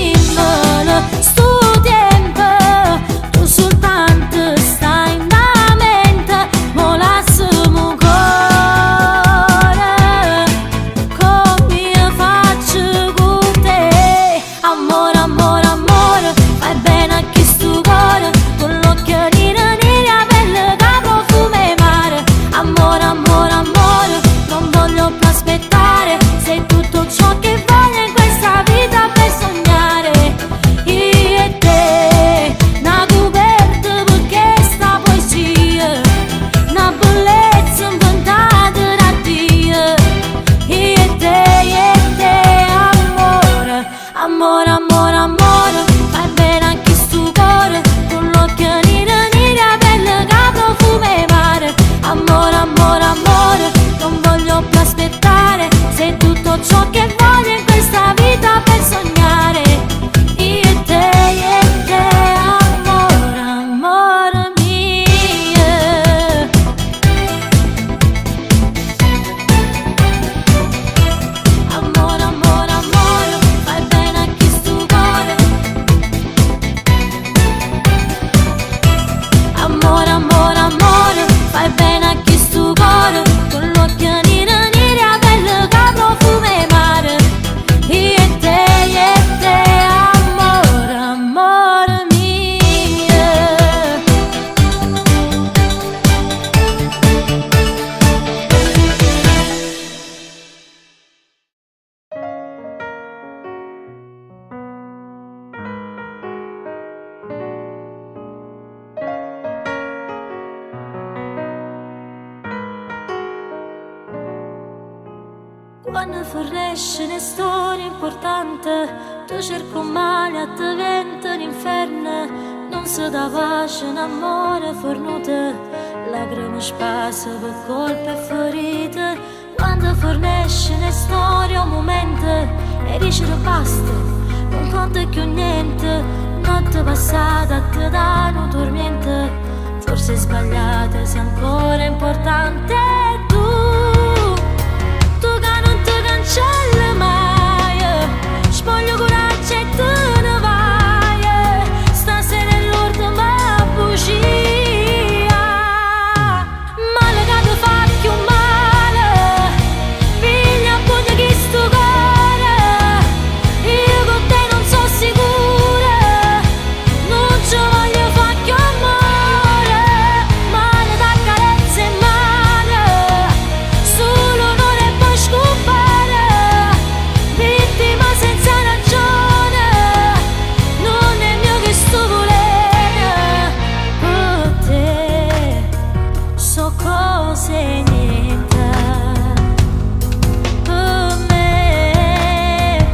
Tenimmolo stu tiempo, tu sultanto stai 'int' 'a mente, mo lassame 'o core, comme io faccio cu te. Ammore, ammore, ammore, fai bene a chistu core, cu l'uocchie nire nire, 'a pelle ca profuma 'e mare. Ammore, ammore, amore, non voglio più aspettare, sei tutto ciò che voglio in questa vita per sognare. Io e te, 'na coperta pe' chesta poesia, 'na bellezza inventata da Dio. Io e te, io e te, amore, ammore, ammore, ammore, fai bene a chistu core, cu l'uocchie nire nire, 'a pelle ca profuma 'e mare. Ammore, ammore, amore, non voglio più aspettare, sei tutto ciò che voglio in questa vita per sognare. Io e te, io e te, amore, amore mio. Ammore, ammore, amore, fai bene a chistu core. Ammore, ammore, amore, fai bene a chistu core, cu l'uocchie nire nire, 'a pelle ca profuma 'e mare. Io e te, io e te, ammore, ammore mio. Quanno fernesce 'na storia importante, tu cerchi 'o male a diventa l'inferno, nun se dà pace n'ammore fernuto, lacrime spase per colpe e ferite. Quando fernesce 'na storia 'o mumento 'e dicere basta, nun conta cchiù niente, notte passata te dà nu turmiento, forse è sbagliata, sei ancora importante tu, tu che nun te cancella mai, spoglia 'o coraggio e te ne vai, stasera è l'ultima bugia, male che te fa cchiù male, piglia a pugni chistu core, io con te non so sicura, nun ce voglio fa cchiù ammore, male t'accarezza 'e mane, solo un'ora e poi scompare, vittima senza ragione, nun è mio chistu volere, per te so cose 'e niente. Per me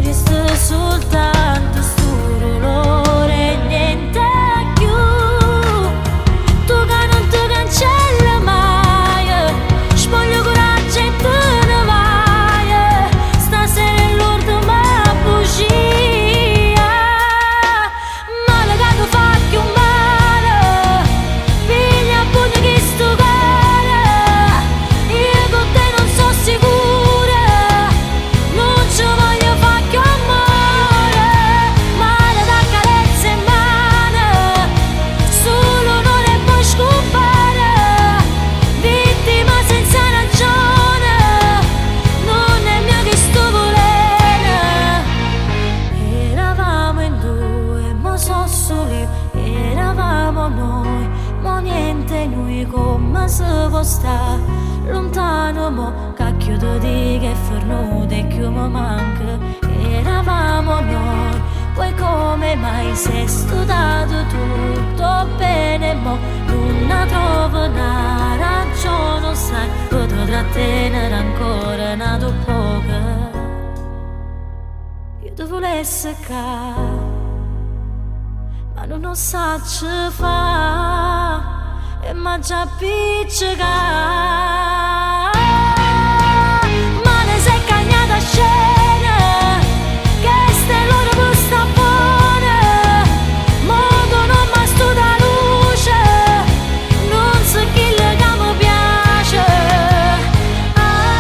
resta soltanto stu dolore e niente più. Tu che non ti cancella mai, spoglia 'o coraggio e te ne vai. Stasera è l'ultima bugia, male che ti fa cchiù male, piglia a pugni chistu core, io con te non so sicura, nun ce voglio fa cchiù ammore, male t'accarezza 'e mane, solo un'ora e poi scompare, vittima senza ragione, nun è mio chistu volere. Eravamo in due, mo so solo io, eravamo noi, mo niente noi come se può sta lontano mo cacchio te dico è fernuto e più mi manca. Eravamo noi, poi come mai sei studato tutto bene mo nun trovo una ragione, sai, per te trattenere ancora n'ato poco. Io te volesse ca, ma nun 'o saccio fa e m'aggia appiccicà. Male s'è cagnata scena, chesta è l'ora per sta buona, mo tu non mi stuta la luce, non so chi che mi piace. Ah.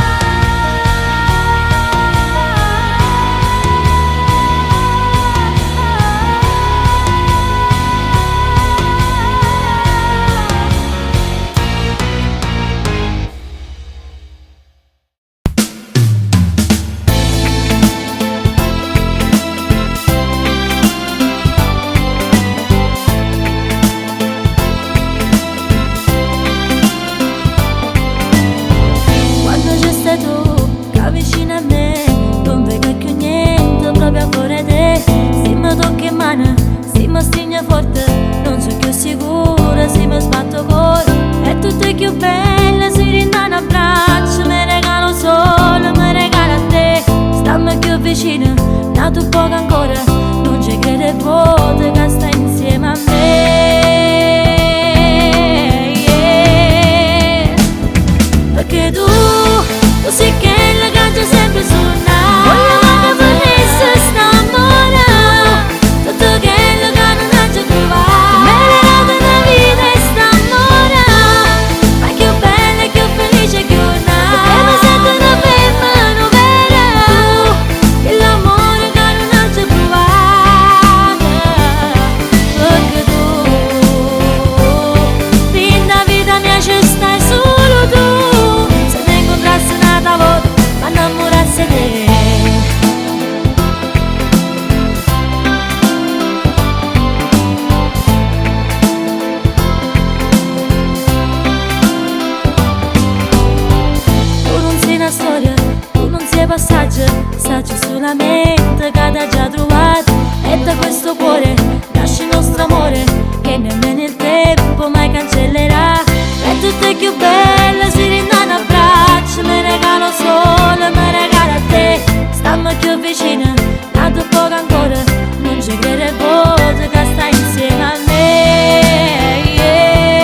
Sulament che t'aggia già truvat E da questo cuore nasce il nostro amore Che nemmeno il tempo mai cancellerà. È tutto più bello si rinna un abbraccio Mi regalo sole, mi regalo a te. Stiamo più vicini, nato poco ancora Non ci crede voce che stai insieme a me, yeah.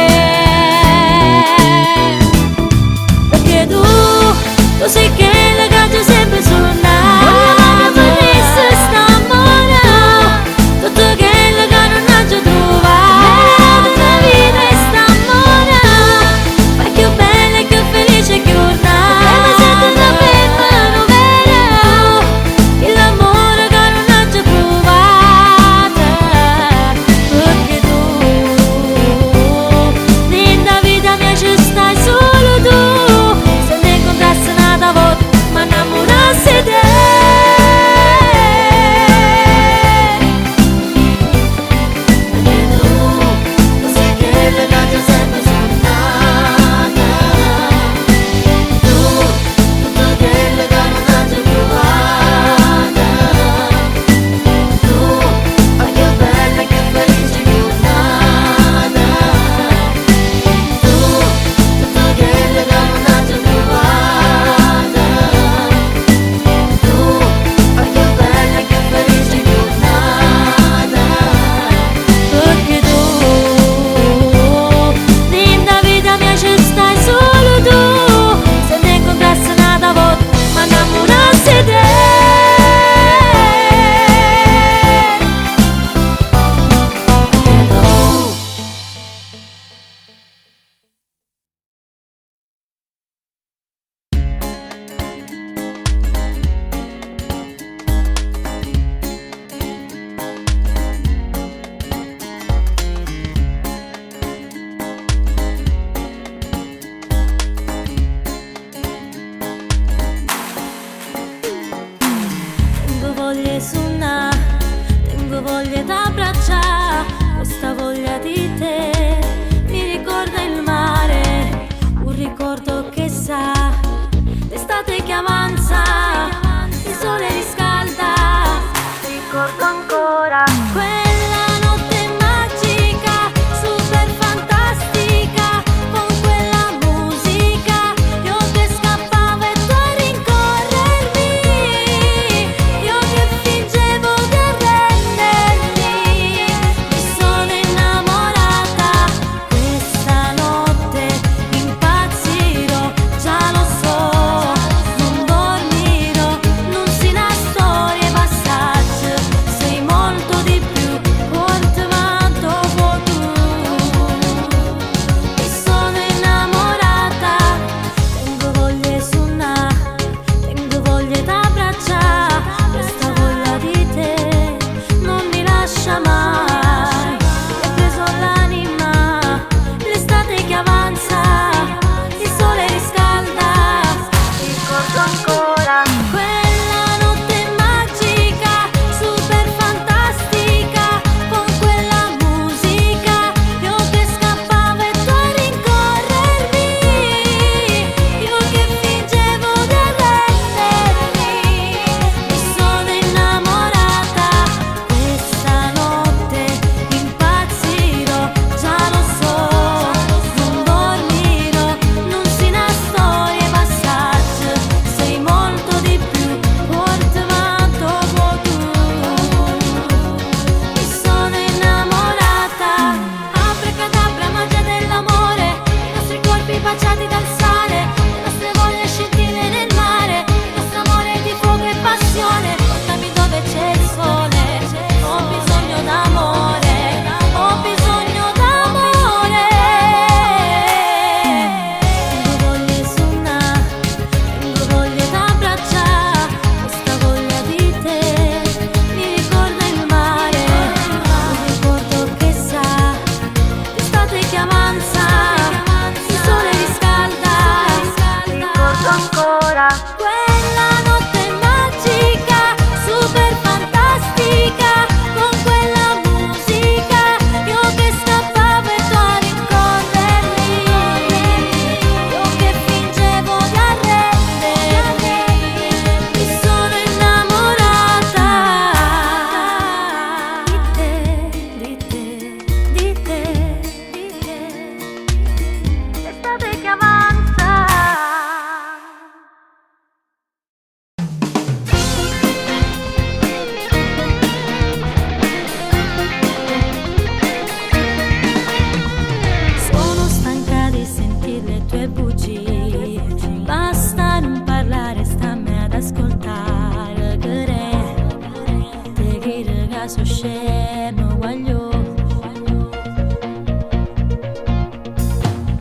Perché tu, tu sei quella che ti sempre sognato. Voglio che st'amore, tutto quello che non ho già trovato. La vita è st'amore, fai più bella e più felice giornata. E mi sento una femmina vera, l'amore che non ho già provato. Perché tu, nella vita mia ci stai solo tu. Se ne incontrassi un'altra volta, mi innamorassi di te. Perché tu, tu sei quella che ti sempre sognata. Tu, tutto quello che non ho già provato. Tu, fai più bella e più felice giornata. Tu, tutto quello che non ho già provato. Tu, fai più bella e più felice giornata. Perché tu, nella vita mia ci stai solo tu. Se ne incontrassi un'altra volta, mi innamorassi di te. Perché tu. Tengo voglia di suonare, tengo voglia di abbracciare questa voglia di te mi ricorda il mare, un ricordo che sa, l'estate che avanza, il sole riscalda, ricordo ancora quella notte magica, super fantastica, con quella musica, io che scappavo e tu a rincorrermi, io che fingevo di arrendermi, mi sono innamorata, questa notte impazzirò, già lo so, non dormirò, non si una storia passaggio, sei molto di più. ca so' scemo, guagliò.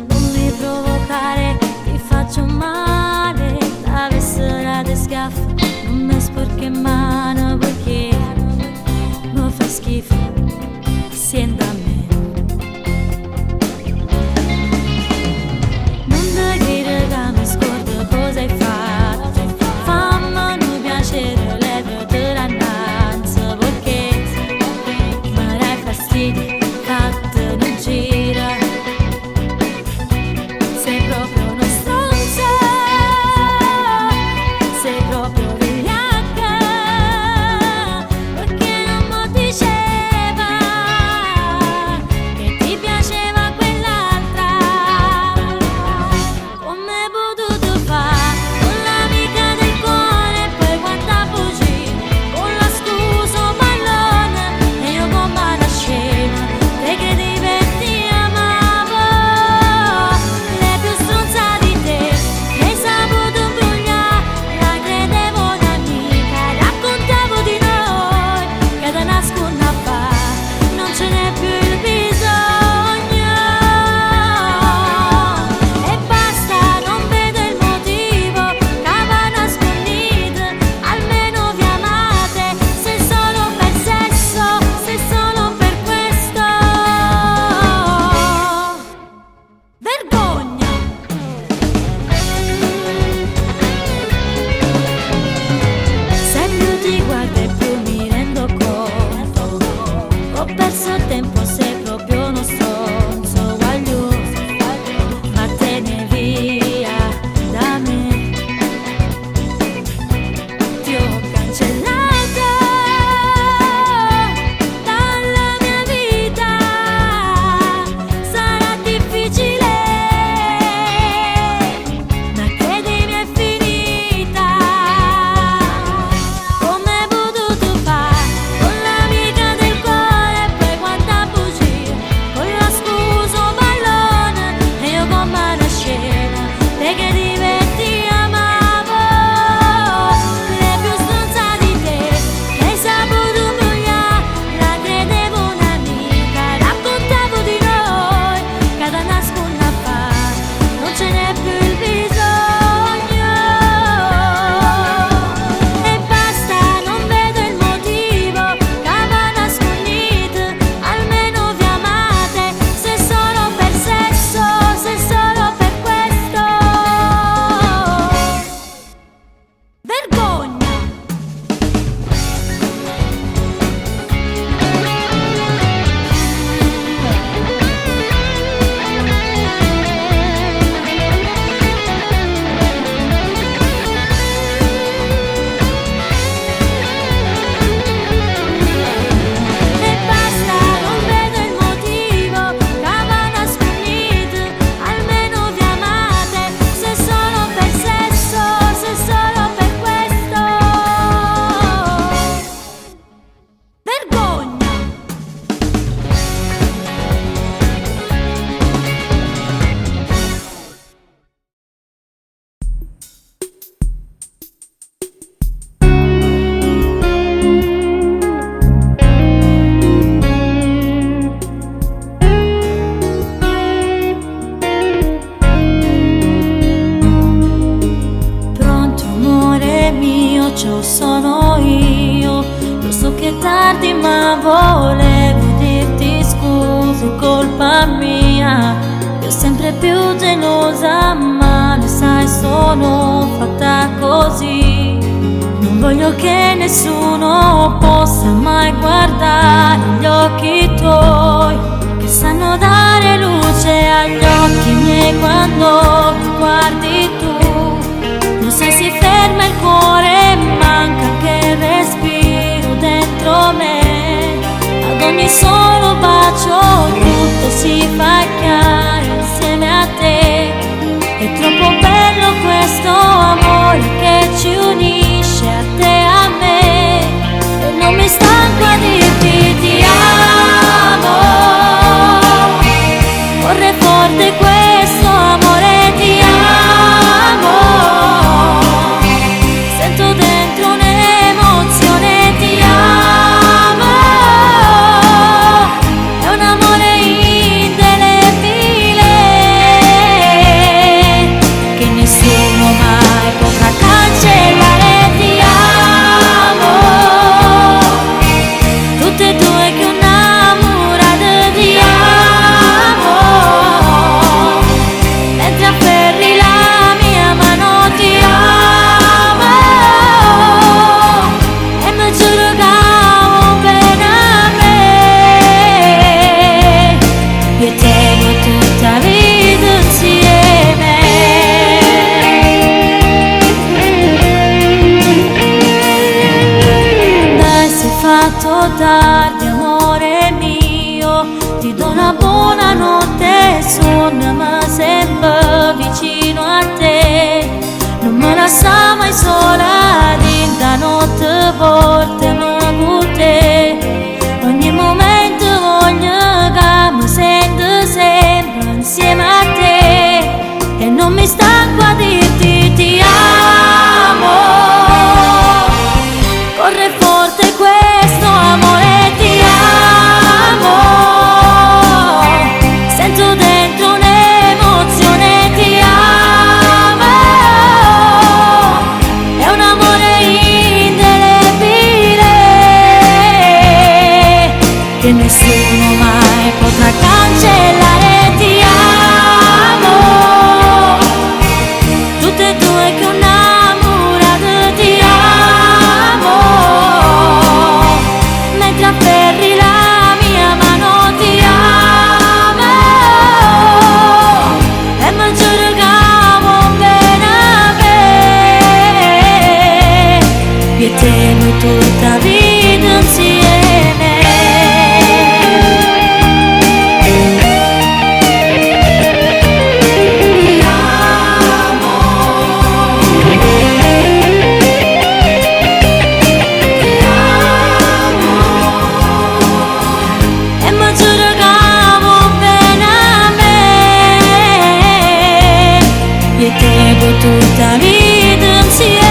Non mi provocare, ti faccio male, t'avessero de schiaffo, non mi sporchi in mano perché mi fa schifo, sienta a me. Nun te crede ca me scordo cosa hai fatto. Fammi nu piacere, levate da 'nnanze perché mi dai fastidio, fatte nu giro. Sei proprio uno stronzo, sei proprio vigliacca, perché non mi diceva che ti piaceva quell'altra. Come hai potuto fare con l'amica del cuore e poi quanta bugia, con la scusa 'o pallone e io comme a 'na scema, te credevo e ti amavo. Le più stronza di te, m'hai saputo imbruglià, la credevo un'amica, raccontavo di noi, che te nasconne a fa, non ce n'è più il bisogno. E basta, non vedo il motivo che ve nasconnite, almeno vi amate, se solo per sesso, se solo per questo. Vergogna! Se più ti guardo e più mi rendo conto, ho perso tempo, sei proprio uno stronzo, guagliò, vattene via da me. Ti ho cancellata dalla mia vita, sarà difficile, ma credimi è finita. Come hai potuto fare con l'amica del cuore e poi quanta bugia, con la scusa 'o pallone e io comme a 'na scema, te credevo e ti amavo. Le più stronza di te, m'hai saputo imbruglià, la credevo un'amica, raccontavo di noi, che te nasconne a fa, non ce n'è più il bisogno. E basta, non vedo il motivo che ve nasconnite, almeno vi amate, se solo per sesso, se solo per questo. Vergogna! E basta, non vedo il motivo che ve nasconnite, almeno vi amate, se solo per sesso, se solo per questo. Vergogna! Pronto amore mio, ciao sono io. Lo so che è tardi ma volevo dirti scusa, è colpa mia. Io sempre più gelosa, ma lo sai sono fatta così. Non voglio che nessuno possa mai guardare gli occhi tuoi, che sanno dare luce agli occhi miei quando mi guardi tu. Non sai si ferma il cuore, manca anche il respiro dentro me. Ad ogni solo bacio tutto si fa chiaro insieme a te. È troppo bello questo amore che ci unisce a te e a me. E non mi stanco a dirti ti amo. Corre forte questo amore, ti amo. Sento dentro un'emozione, ti amo. Tutte e due chiù 'nnammurate ti amo. Mentre afferri la mia mano ti amo. E mi giuro che vuò bene a me. Io te tutta 'a vita insieme. Dai, si è fatto tardi, amore mio, ti do una buona notte, suonami sempre vicino a te. Nun me lassà mai sola, dint' 'a notte portami cu te. Ogni momento voglio che mi sento sempre insieme a te. E non mi stanco a dirti ti amo. Corre forte questo amore, ti amo. Sento dentro un'emozione, ti amo. È un amore indelebile che nessuno mai potrà cancellare. Ti amo. Tutte e due chiù 'nnammurate ti amo. Mentre afferri la mia mano ti amo. E mi giuro che vuò bene a me. Io e te per tutta 'a vita insieme. Ti amo. Ti amo. E mi giuro che vuò bene a me. Io e te per tutta 'a vita insieme.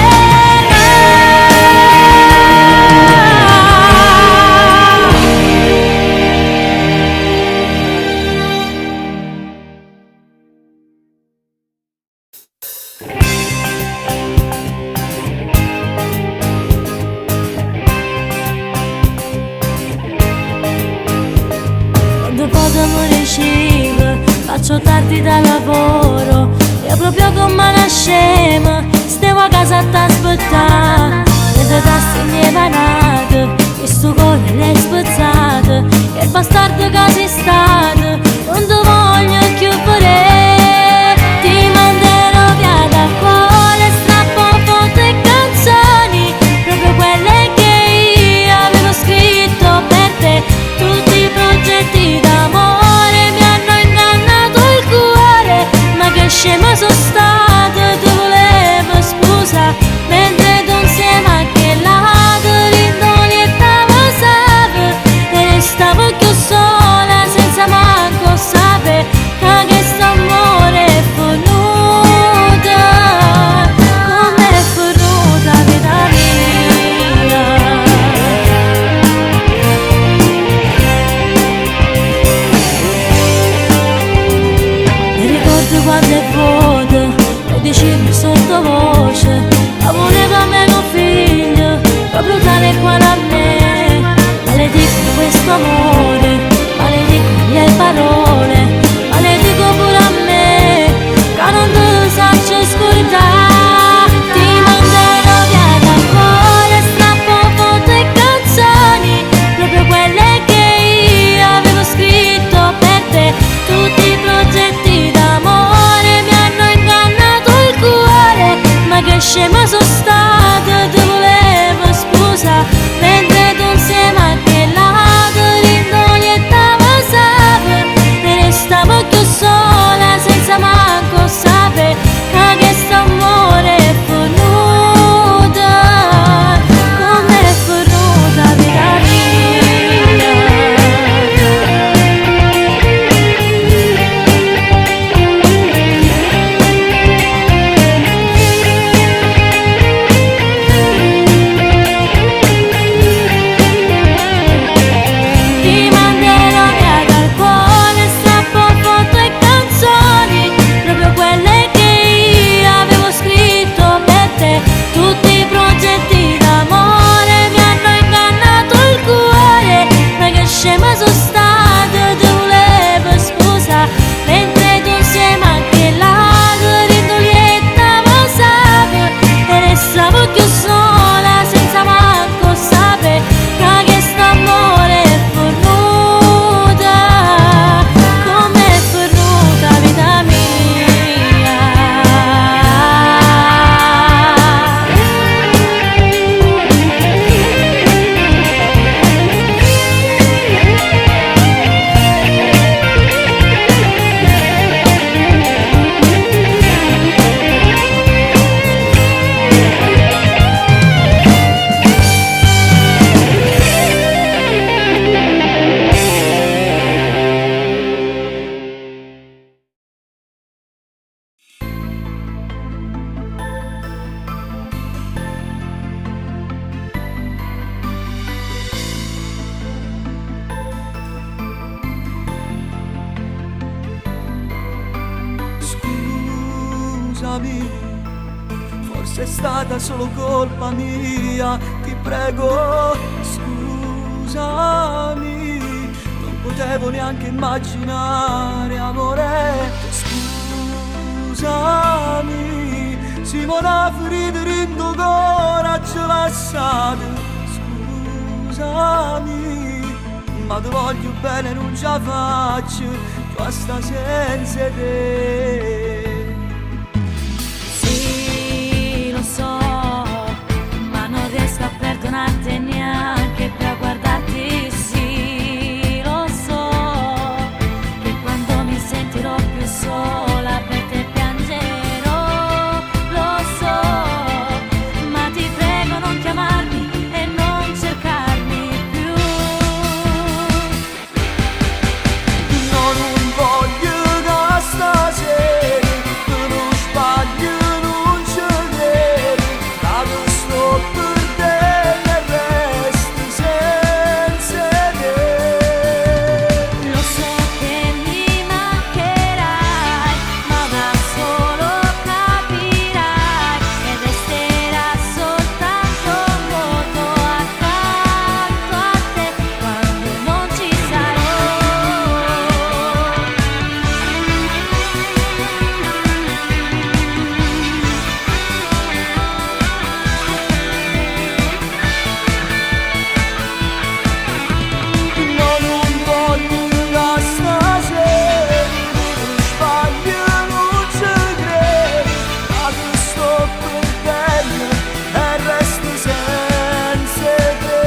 Quando poi mi riuscivo, faccio tardi da lavoro. E proprio come una scema, stavo a casa a t'aspettare. Mentre t'astringevo n'ato, e sto cuore l'hai spezzato. E il bastardo che sei stato, non ti voglio più vedere. Ti manderò via da cuore, strappo foto e canzoni, proprio quelle che io avevo scritto per te. Tutti i progetti d'amore mi hanno ingannato il cuore, ma che scema sono stata, ti volevo sposà, mentre tu insieme a quell'altro dint' 'o lietto 'a vasave, e restavo chiù sola senza manco sapè che questo amore è fernuto, come è fernuta 'a vita mia. Mi ricordo quando 'e vote me dicevi sottovoce che vulev a me nu figlio, proprio tale e quale a me. Maledico questo amore, maledico le parole, maledico pure a me che nun te saccio scurdà. Ti manderò via dal cuore, strappo foto e canzoni, proprio quelle che io avevo scritto per te. Tutti i progetti d'amore mi hanno ingannato il cuore, ma che scema sono stata, ti volevo sposà, mentre tu insieme a quell'altro dint' 'o lietto 'a vasave, e restavo chiù sola senza manco sapè che questo amore è fernuto, come è fernuta 'a vita mia. Scusami, forse è stata solo colpa mia, ti prego, scusami, non potevo neanche immaginare, amore, scusami, Simona ferita dint' 'o core aggio lasciato, scusami, ma ti voglio bene, nun ce 'a faccio cchiù a sta senza 'e te. Sì, lo so, ma non riesco a perdonarti neanche più a guardarti. Sì, lo so, che quando mi sentirò più sola per te piangerò. Lo so, ma ti prego non chiamarmi e non cercarmi più. No, nun voglio che stasera tu non sbagli, non ci credi, che ti sto perdendo e resto senza te. Lo so che mi mancherai, ma da solo capirai che resterà soltanto un vuoto accanto a te quando non ci sarò. No, nun voglio che stasera tu sbagli, non ci credi, che ti sto perdendo e resto senza te.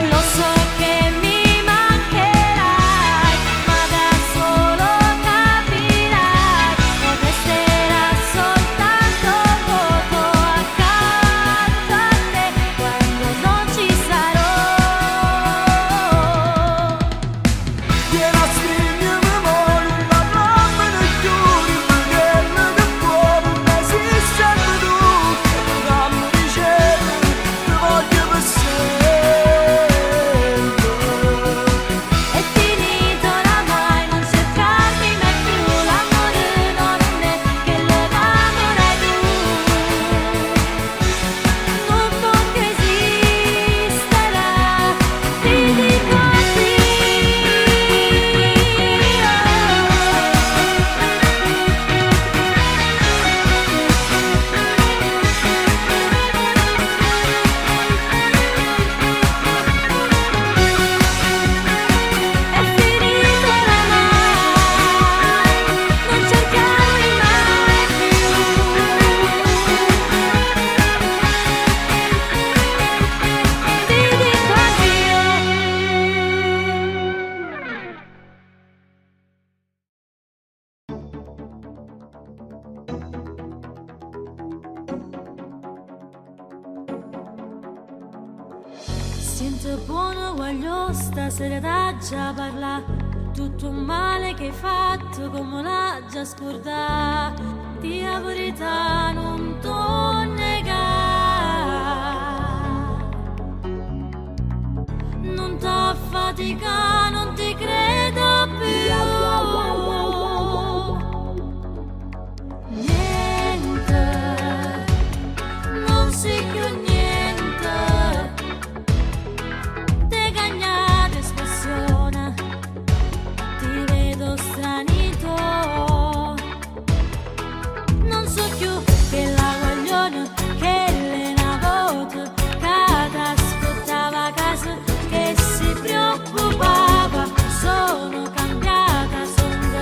Lo so che mi mancherai, ma da solo capirai che resterà soltanto un vuoto accanto a te quando non ci sarò. Vieni a stringermi mo, nun parlamme più, dimmi quello che vuoi, per me sei sempre tu, e tu che mi dicevi, ti voglio per sempre. È finito oramai, non cercarmi mai più, l'amore non è quello che vorrai tu. Non può più esistere, ti dico addio. È finito oramai, non cercarmi mai più. Ti dico addio. Siente buono guagliò, stasera t'aggia parlà. Tutto il male che hai fatto come l'aggia scordà. Di 'a verità nun t'o negà. Nun t'affaticà, non ti credo più. Niente, non si più niente. Te cagnate espressione, ti vedo stranito. Non so più che la guaglione che le una volta che t'aspettava a casa che si preoccupava. Sono cambiata, sono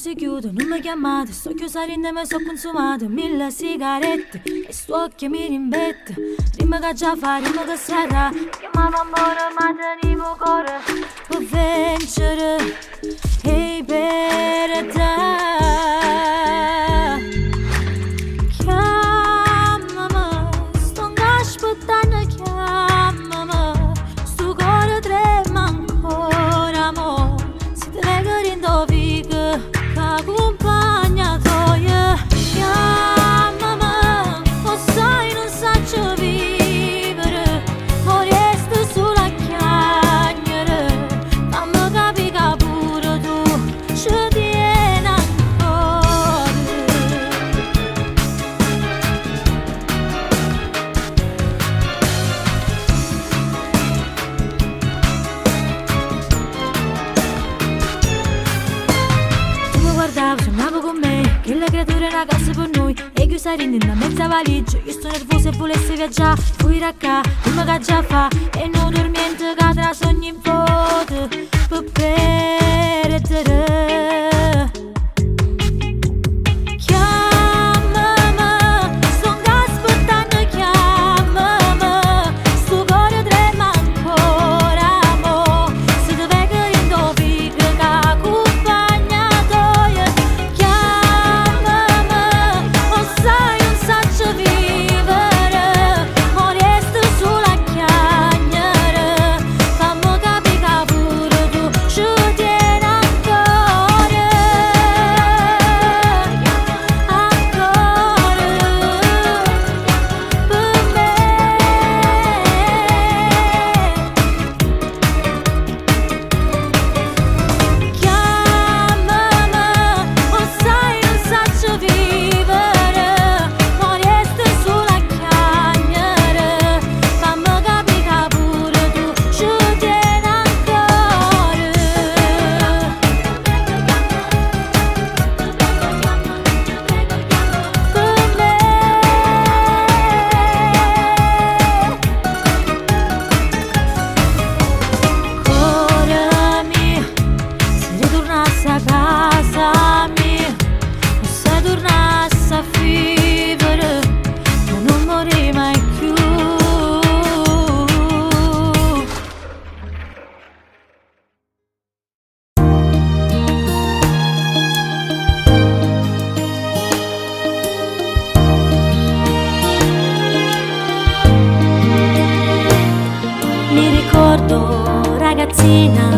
si chiude, nun mi chiamate, sto chiusa dint e me so consumate mille sigarette e st'uocchie mi rimpetto. Dimme che già fa, dimme che sarà. Chiammava ammore ma tenevo 'o core pe vencere e perdere. Chiammame, stongo aspettanno, chiammame. Stu core tremma ancora mo. Si te veco dint' 'o vico ca cumpagna toia. Chiammame, 'o sai nun saccio vivere. Mo resto sulo a chiagnere. Famme capì ca pure tu ce tiene ancora. Tu mi guardavi, sognavo con me. Chella creatura è una casa per noi. E chiusa dint 'na mezza valigia. Io sto nervosa e vulesse viaggià. Fui da ccà, dimme che già fa. E nu turmiento che trase ogni volta pe perdere. Chiammame, stongo aspettanno, chiammame. Stu core tremma ancora mo. Si te veco dint' 'o vico ca cumpagna toia. Chiammame, 'o sai nun saccio vivere. Mo resto sulo a chiagnere. Famme capì ca pure tu ce tiene ancora. Ancora per me. Chiammame, 'o sai nun saccio vivere. Mo resto sulo a chiagnere. Famme capì ca pure tu ce tiene ancora. Per me. Core mio, se ritornasse a casa mia, o se tornasse a vivere, ma non morì mai più. Mi ricordo ragazzina,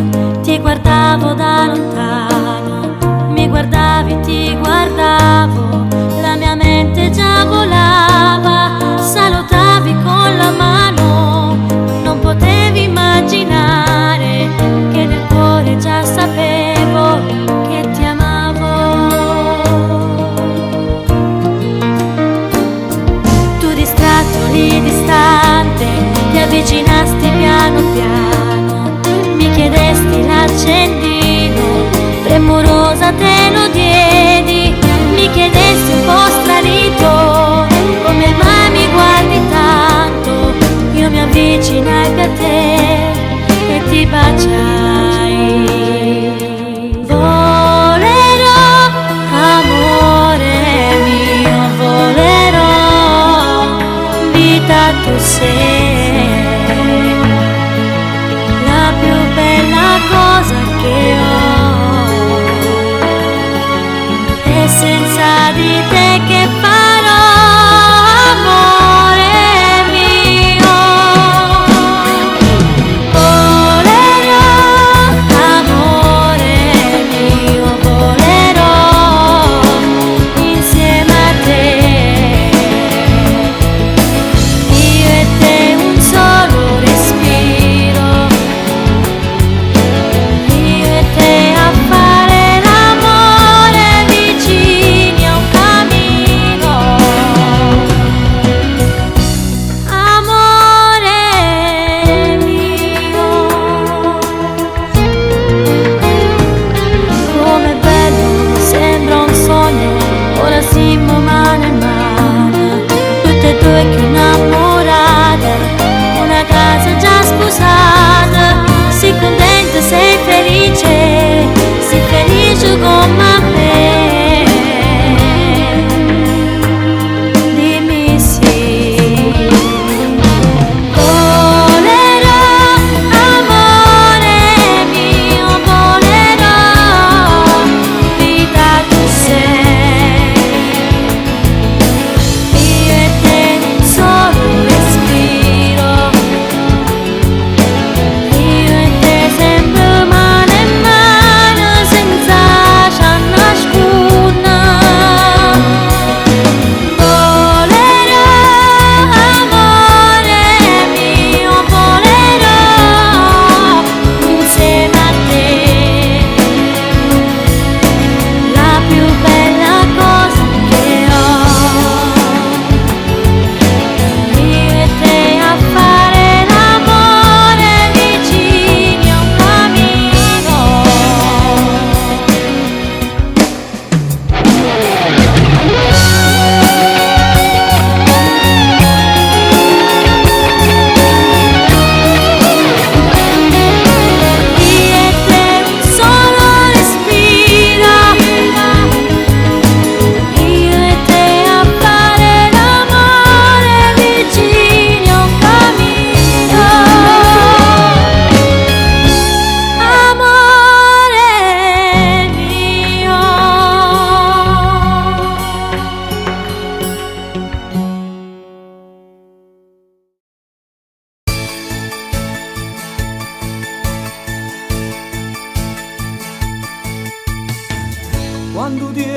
ti guardavo da lontano, mi guardavi, ti guardavo, la mia mente già volava, salutavi con la mano, non potevi immaginare che nel cuore già sapevo che ti amavo. Tu distratto lì distante, ti avvicinasti piano piano, mi chiedesti l'accendino, premurosa te lo diedi, mi chiedesti un po' stranito, come mai mi guardi tanto, io mi avvicinai più a te e ti baciai. Volerò, amore mio, volerò, vita tu sei la più bella cosa che ho. E senza di te che farò, amore mio? Volerò, amore mio, volerò insieme a te. Io e te.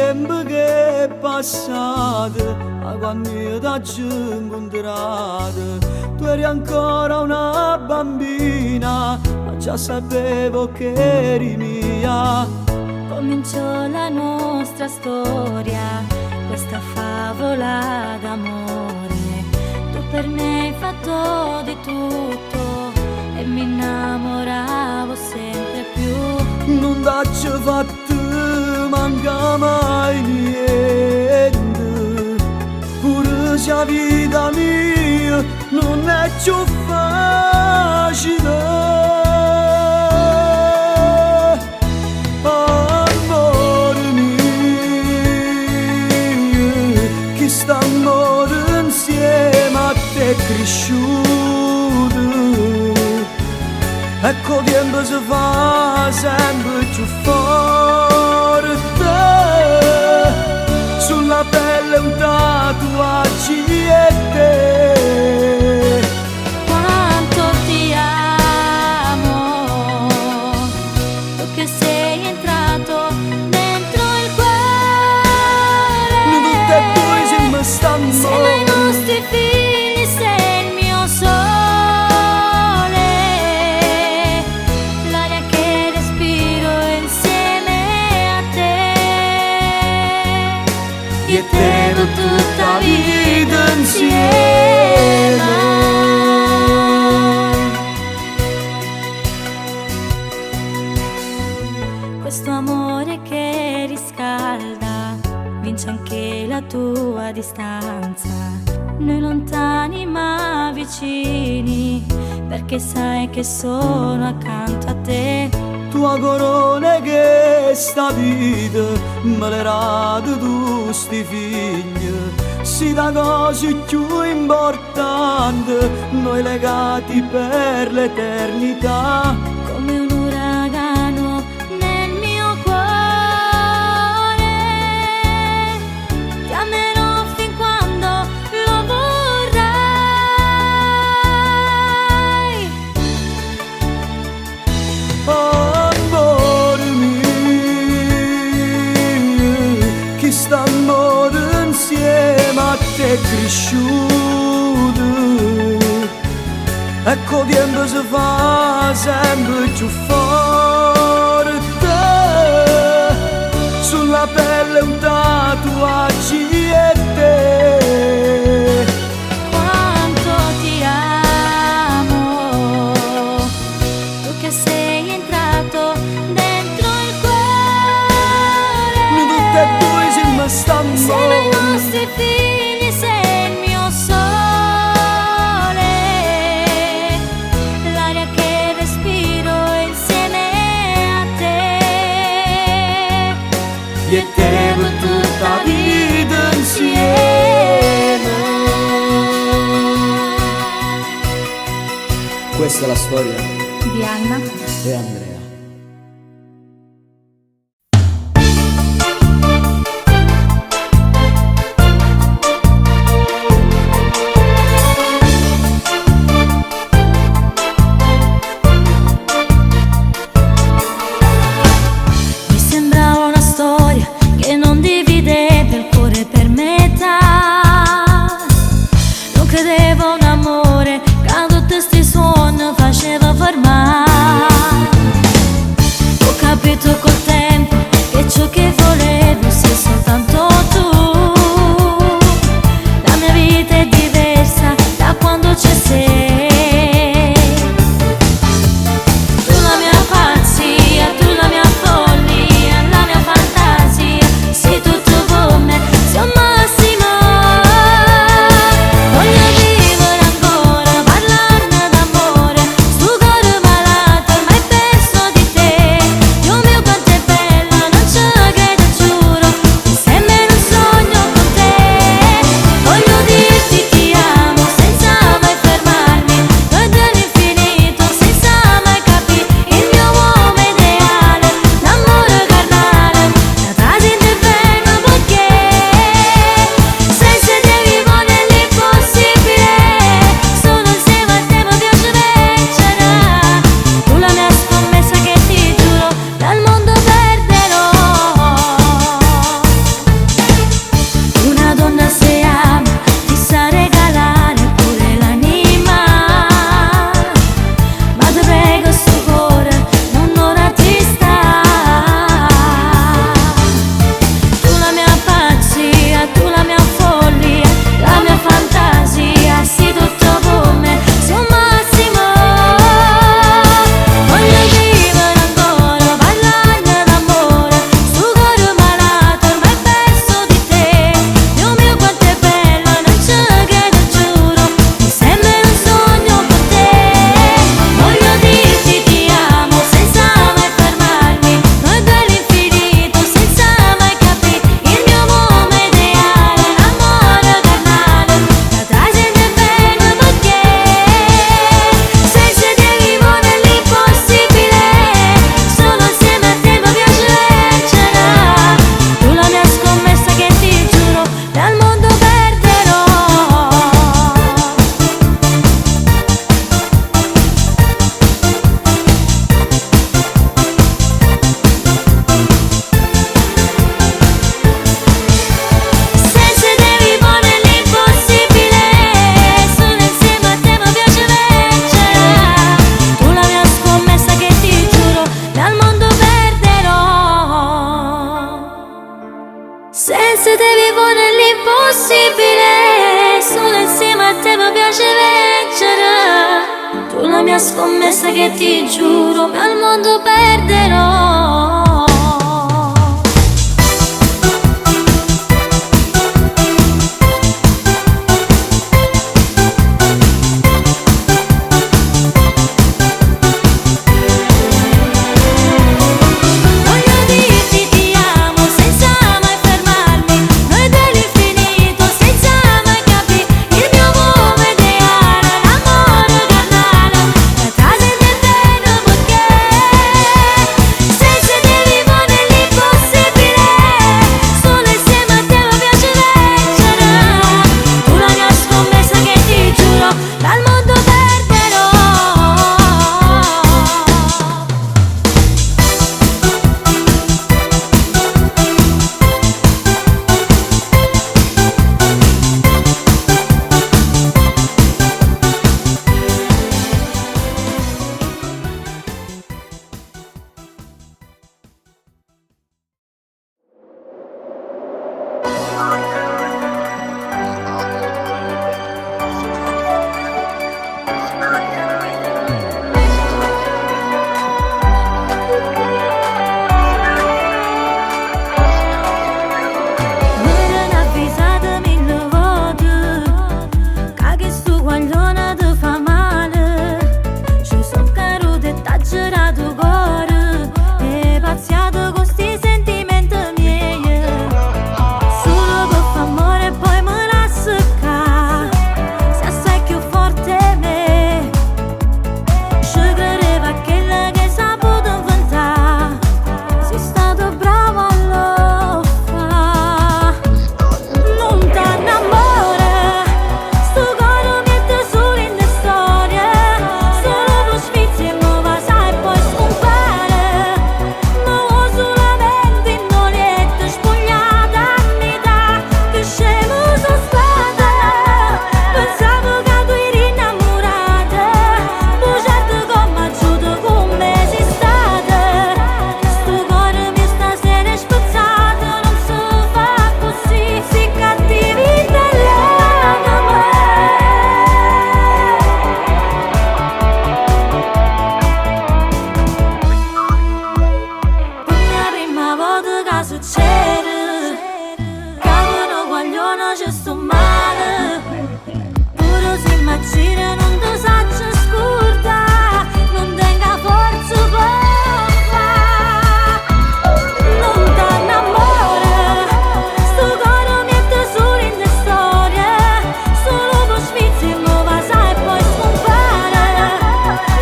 Tiempo che è passato, da quando io t'ho incontrato, tu eri ancora una bambina, ma già sapevo che eri mia. Cominciò la nostra storia, questa favola d'amore. Tu per me hai fatto di tutto e mi innamoravo sempre più. Nun t'aggio fatto manca mai niente, pure se 'a vita mia nun è cchiù facile. Amore mio, chist'ammore insieme a te è cresciuto e co' tiempo se fa sempre cchiù forte. Sulla pelle un tatuaggio 'e te. Quanto ti amo, tu che sei entrato dentro il cuore. Noi tutte e due siamo Insieme ai st'ammore. nostri figli sei il mio sole, l'aria che respiro insieme a te. Io e te per tutta 'a vita insieme. Questo amore che riscalda vince anche la tua distanza. Noi lontani ma vicini, perché sai che sono accanto a te. Tu 'a corona 'e chesta vita me l'hai dato tu sti figli. Si 'a cosa cchiù importante, noi legati per l'eternità. Come un uragano nel mio cuore, ti amerò fin quando lo vorrai. Amore mio, chist'ammore insieme a te è cresciuto e co' tiempo se fa sempre cchiù forte. Sulla pelle un tatuaggio 'e te. Quanto ti amo, tu che sei entrato dentro il cuore. Noi tutte e due siamo Insieme ai st'ammore. nostri figli sei il mio sole, l'aria che respiro insieme a te. Io e te per tutta 'a vita insieme. Questa è la storia Di Anna e Andrea. Mi sembrava una storia che non divideva il cuore per metà. Non credevo a un amore che tutti questi suoni faceva fermare. Ho capito col tempo che ciò che volevo sei soltanto tu. La mia vita è diversa da quando ci sei. Tu la mia pazzia, tu la mia follia, la mia fantasia, sei tutto per me, sei il massimo. Voglio vivere ancora, parlarne d'amore. scommessa che ti giuro, ma al mondo perderò. Voglio dirti ti amo senza mai fermarmi, noi dell'infinito senza mai capire il mio uomo ideale, l'amore carnale, la trase del vero perché senza te vivo nell'impossibile, solo insieme a te mi piace leggere, tu la mia scommessa che ti giuro, dal mondo perderò. M'erano avvisata mille volte che questo guaglione ti fa male. Ci sono caduta e t'ha girato il cuore e pazziato con sti sentimenti miei. Solo per fa amore e poi me la secca. Se sei più forte me, ci credeva quella che saputo inventare. Sei stato bravo a lo fa. Non t'annamore, sto cuore mette solo in storia. Solo per sfizio e muova sai poi scompare. Ma ho solamente in letto spogliata a metà, che scemo sono stata. Pensavo che tu eri innamorata, bugiardo come giudo come sei stata. Sto cuore mi sta se ne spezzato, non si fa così, si cattivi dell'anima. Per la prima volta che succede, che un guaglione ci sto male. Pure se mi gira non ti saccio scordare, non tenga forza per fa. Non t'annamore, sto cuore mette solo in storia, solo per sfizio e muova sai poi scompare.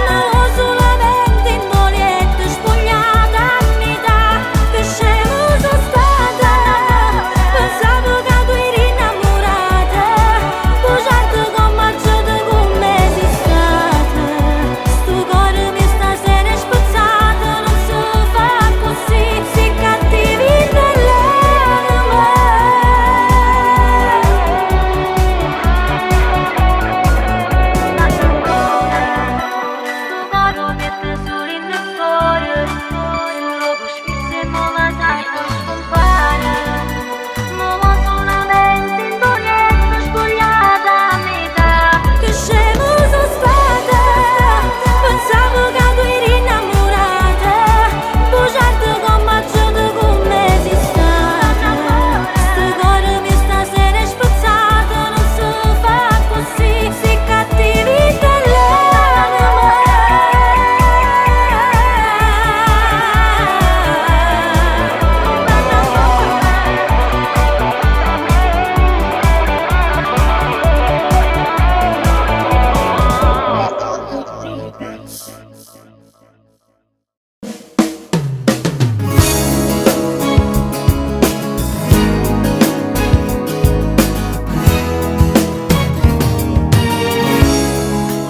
Ma ho solamente in letto spogliata a metà, che scemo sono stata. Pensavo che tu eri innamorata, bugiardo come giudo come sei stata. Sto cuore mi sta se ne spezzato, non si fa così, si cattivi dell'anima. Sto cuore mette solo in storia, solo per sfizio e muova sai poi scompare. Ma ho solamente in letto spogliata a metà. Che scemo sono stata, pensavo che tu eri innamorata, bugiardo come giudo come sei stata. Sto cuore mi sta se ne spezzato, non si fa così, si cattivi dell'anima.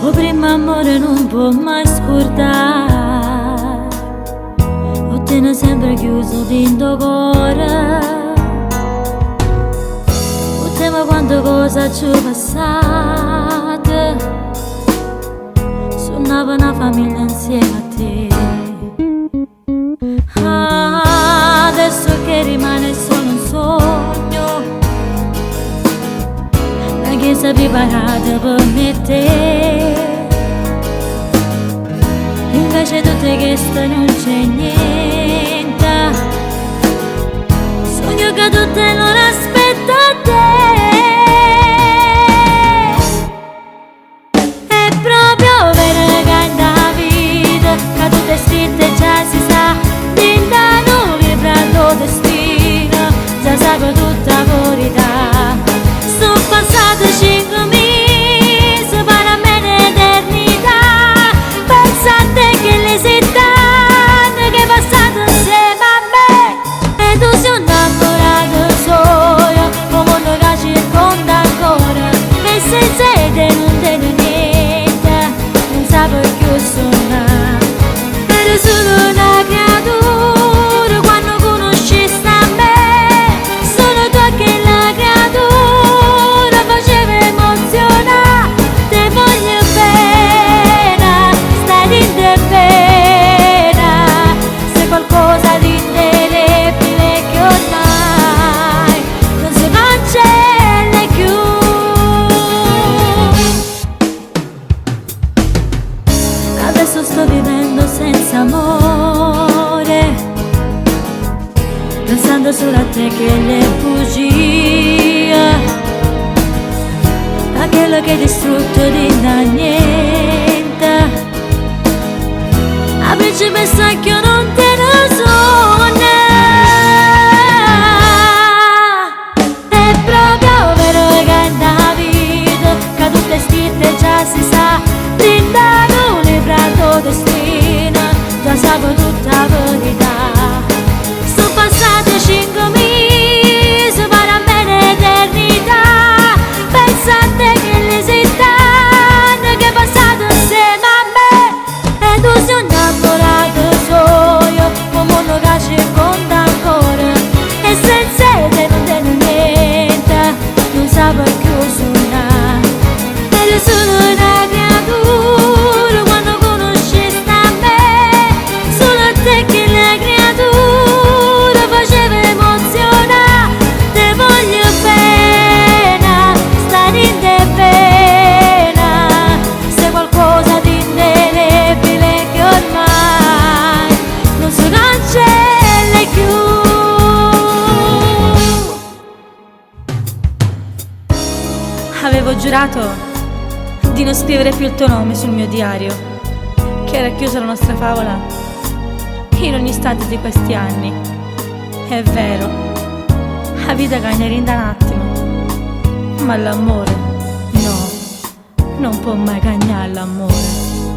O primo amore non può mai scordare, o tiene sempre chiuso dentro cuore. O tema quante cose ci passate, suonava una famiglia insieme a te. Ah, adesso che rimane solo un sogno, la chiesa preparata per me e te. Invece tutte cheste nun c'è niente. Sogno che tutte l'ore aspetta a te. È proprio vero che in da vita, che tutto è scritto e già si sa, dint' 'a nu libro do destino, già sape tutta 'a verità. So' passate cinque mise, pare a me n'eternità, penso a te che le sett'anni che hai passato insieme a me. E tu si 'o 'nnammurato soio, 'o munno ca circonda ancora, e senza 'e te nun tene niente, nun sape chiù sunnà. Eri sulo 'na creatura quanno cunusciste a me, solo tu a chella creatura facive emozionà. Te voglio bene, stai dint' 'e vene, sei qualcosa di indelebile che ormai nun se cancella chiù. Adesso sto vivendo senza amore, pensando solo a te chell' è bugia, a chello che hai distrutto dint' 'a niente. 'A principessa chiù nun tene suonne. È proprio vero che int' 'a vita, che tutto è scritto e già si sa, dint' 'a nu libro do destino, già sape tutta 'a verità. So' passate cinque mise, pare a me n'eternità, penso a te chilli sett'anni che hai passato insieme a me. E tu si 'o 'nnammurato soio, 'o munno ca circonda ancora, e senza 'e te nun tene niente, nun sape chiù sunnà. Eri sulo 'na creatura quanno cunusciste a me, solo a te chella creatura faceva emozionà. Te voglio bene, stai dint' 'e vene, sei qualcosa di indelebile che ormai nun se cancella chiù. Avevo giurato di non scrivere più il tuo nome sul mio diario, che era chiusa la nostra favola in ogni istante di questi anni. È vero, 'a vita cagna dint' 'a n'attimo, ma l'ammore no, non può mai cagnà l'ammore.